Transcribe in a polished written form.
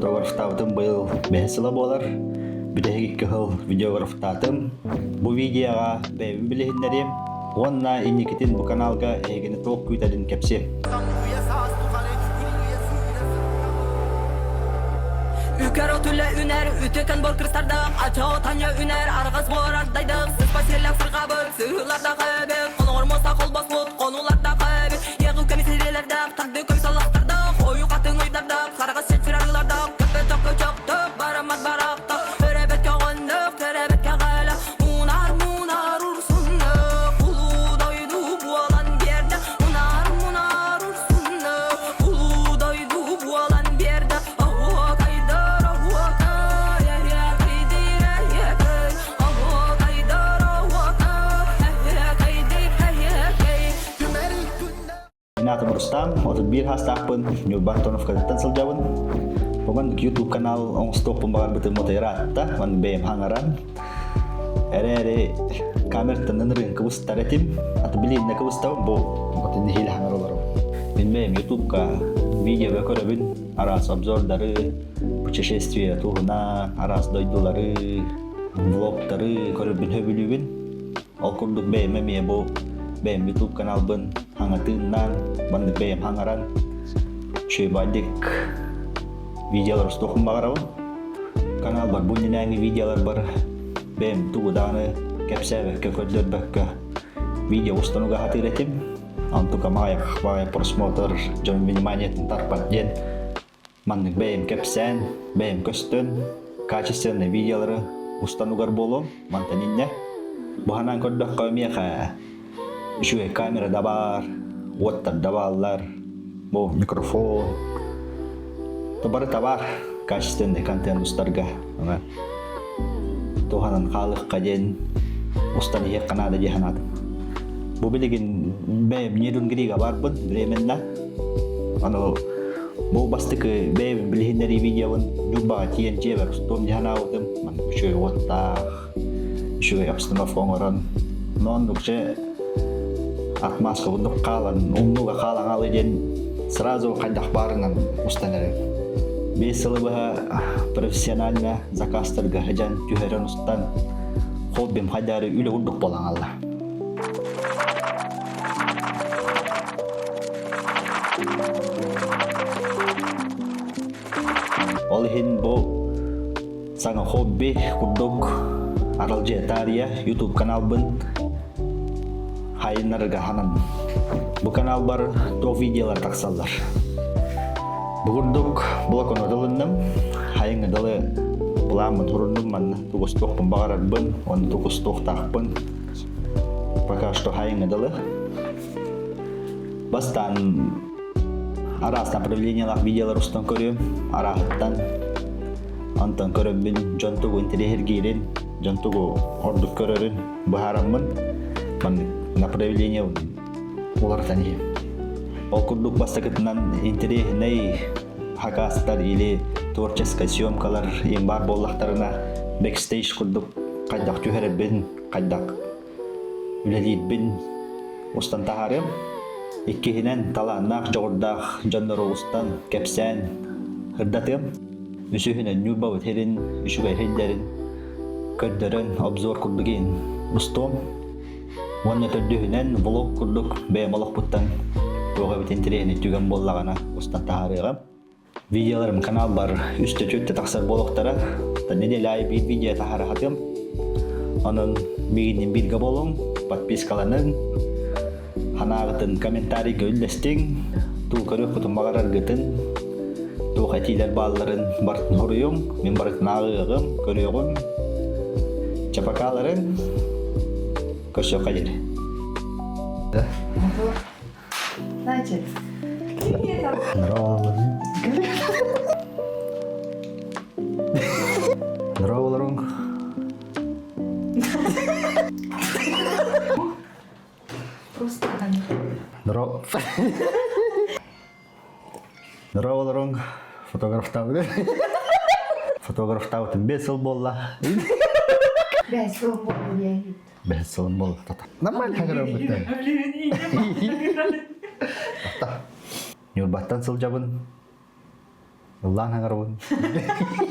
Фотографтаабытым быйыл бэһис сыла буолар. Бүтэһик икки сыл видеографтаатым. Бу видеоҕа бэйэбин билиһиннэриэм уонна инникитин бу каналга эһигини туох күүтэрин кэпсиэм. Үкэр от үлэ үнэр, үтүкэн бор кырсардах, ача таня үнэр, арҕас буор ардайдах, сыспа сиэллэх сырҕабыт, сыһыылардах эбит, холоҕор муоста холбоспут, хонуулардах эбит, иэҕи көмүс ириэлэрдээх, тарды көмүс аллахтардаах, ойуу хатыҥ ойдардаах, сарҕас чэчир арыылардаах, көппөтөх көчөхтөх, бараммат барахтах, өрөбөт көҕөннөх, төрөбөт кэҕэлэх, мунар мунар урсуннах, улуу дойду буолан биэрдэ, мунар мунар урсуннах, улуу дойду буолан биэрдэ, оһуокайдар оһуокай, эһиэкэйдиир эһиэкэй, оһуокайдар оһуокай, эһиэкэйдиир эһиэкэй. Мин аатым Рустам, 31 саастаахпын, Ньурба Антоновкатыттан сылдьабын. Бүгүн YouTube канал оҥостуохпун баҕарбытым мотойраатта, ман бэйэм хаҥаран. Эрээри камертан ырыын кыбыстар этим, аты билииннэ кыбыстабын, бу отун нэһиилэ хаҥар олором. Мин бэйэм YouTube-ка видео көрөбүн, араас обзордары, путешествие туһунан, араас дойдулары, влогтары көрөрбүн сөбүлүүбүн. Ол курдук бэйэм эмиэ бу бэйэм YouTube каналбын хаҥатыыннаан, маннык бэйэм хаҥаран, үчүгэйдик видеолар устуохпун баҕарабын. Каналбар бу иннинээҥи видеоларбар бэйэм тугу даҕаны кэпсээбэккэ, көрдөрбөккө видео устан угаһатыыр этим. Онтукам аҕыйах баҕайы просмотр дьон вниманиетын тарпат диэн Маннык бэйэм кэпсээн, бэйэм көстөн, качественнай видеолары устан угар буолуом мантан инньэ. Бу санаан көрдөххө миэхэ үчүгэй камера да баар, уоттар да бааллар, бу микрофон, барыта баар качественный контент устарга. Онон туһанан хаалыахха диэн устан иһиэххэ наада дии санаатым. Бу билигин бэйэм Нерюнгрига баарбын временно. Аны бу бастакы бэйэбин билиһиннэрии видеобын Ньурбаҕа тиийэн дьиэбэр устуом дии санаабытым. Маннык үчүгэй уоттаах, үчүгэй обстановка оҥорон, но оннук дьэ отмазка курдук хаалан, умнууга хаалан хаалыы диэн сразу хайдах баарынан устан эрэм. Биэс сылы быһа профессионально заказтарга сыдьан түһэрэн устан хоббим хайдары үлэ курдук буолан хаалла. Ол иһин бу саҥа хобби курдук аралдьыйа таарыйа YouTube каналбын хайыннарга ханан. Бу каналбар туох видеолар тахсаллар. Бу курдук блокнот ылынным. Хайыҥҥы дылы плааммын туруннум манна тугустуохпун баҕарарбын, онно тугустуохтаахпын Пока что хайыҥҥы дылы. Бастаан араас направлениялаах видеолар устан көрүөм, арааһыттан. Онтон көрөммүн дьон тугу интэриэһиргиирин, дьон тугу ордук көрөрүн быһаараммын маннык направление уларытан иһиэм. Ол курдук бастакытынан интэриэһинэй хакастар или творческай съемкалар им баар буоллахтарына бэкстейдж курдук хайдах түһэрэрбин хайдах үлэлиирбин устан таһаарыам. Иккиһинэн, талааннаах, дьоҕурдаах дьоннору устан, кэпсээн ырдатыам. Үсүһүнэн, Ньурбабыт сирин үчүгэй сирдэрин көрдөрөн обзор курдук иһин устуом. Уонна төрдүһүнэн, влог курдук бэйэм олохпуттан туох эбит интэриэһинэй түгэн буоллаҕына устан таһаарыаҕым. Видеоларым каналбар үстэ-түөртэ тахсар буолуохтара. Неделя аайы биир видео таһаара сатыам. Онон миигиннин бииргэ буолуҥ, подпискаланыҥ, санааҕытын комментарийга үллэстиҥ, туу көрүөххүтүн баҕараргытын, туох этиилэр баалларын барытын хоруйуҥ, мин барытын ааҕыаҕым, көрүөҕүм. Чапакааларын көрсүөххэ диэри. Значит, Здорово, Просто Здорово. Здорово, Фотографтаабыт. Фотографтаабытым 5 сыл буолла. 5 сыл буолла. Бэһис сылым буолла. Нормально хаҥырабыттан. Ньурбаттан сылдьабын. Ыллаан хаҥарабын.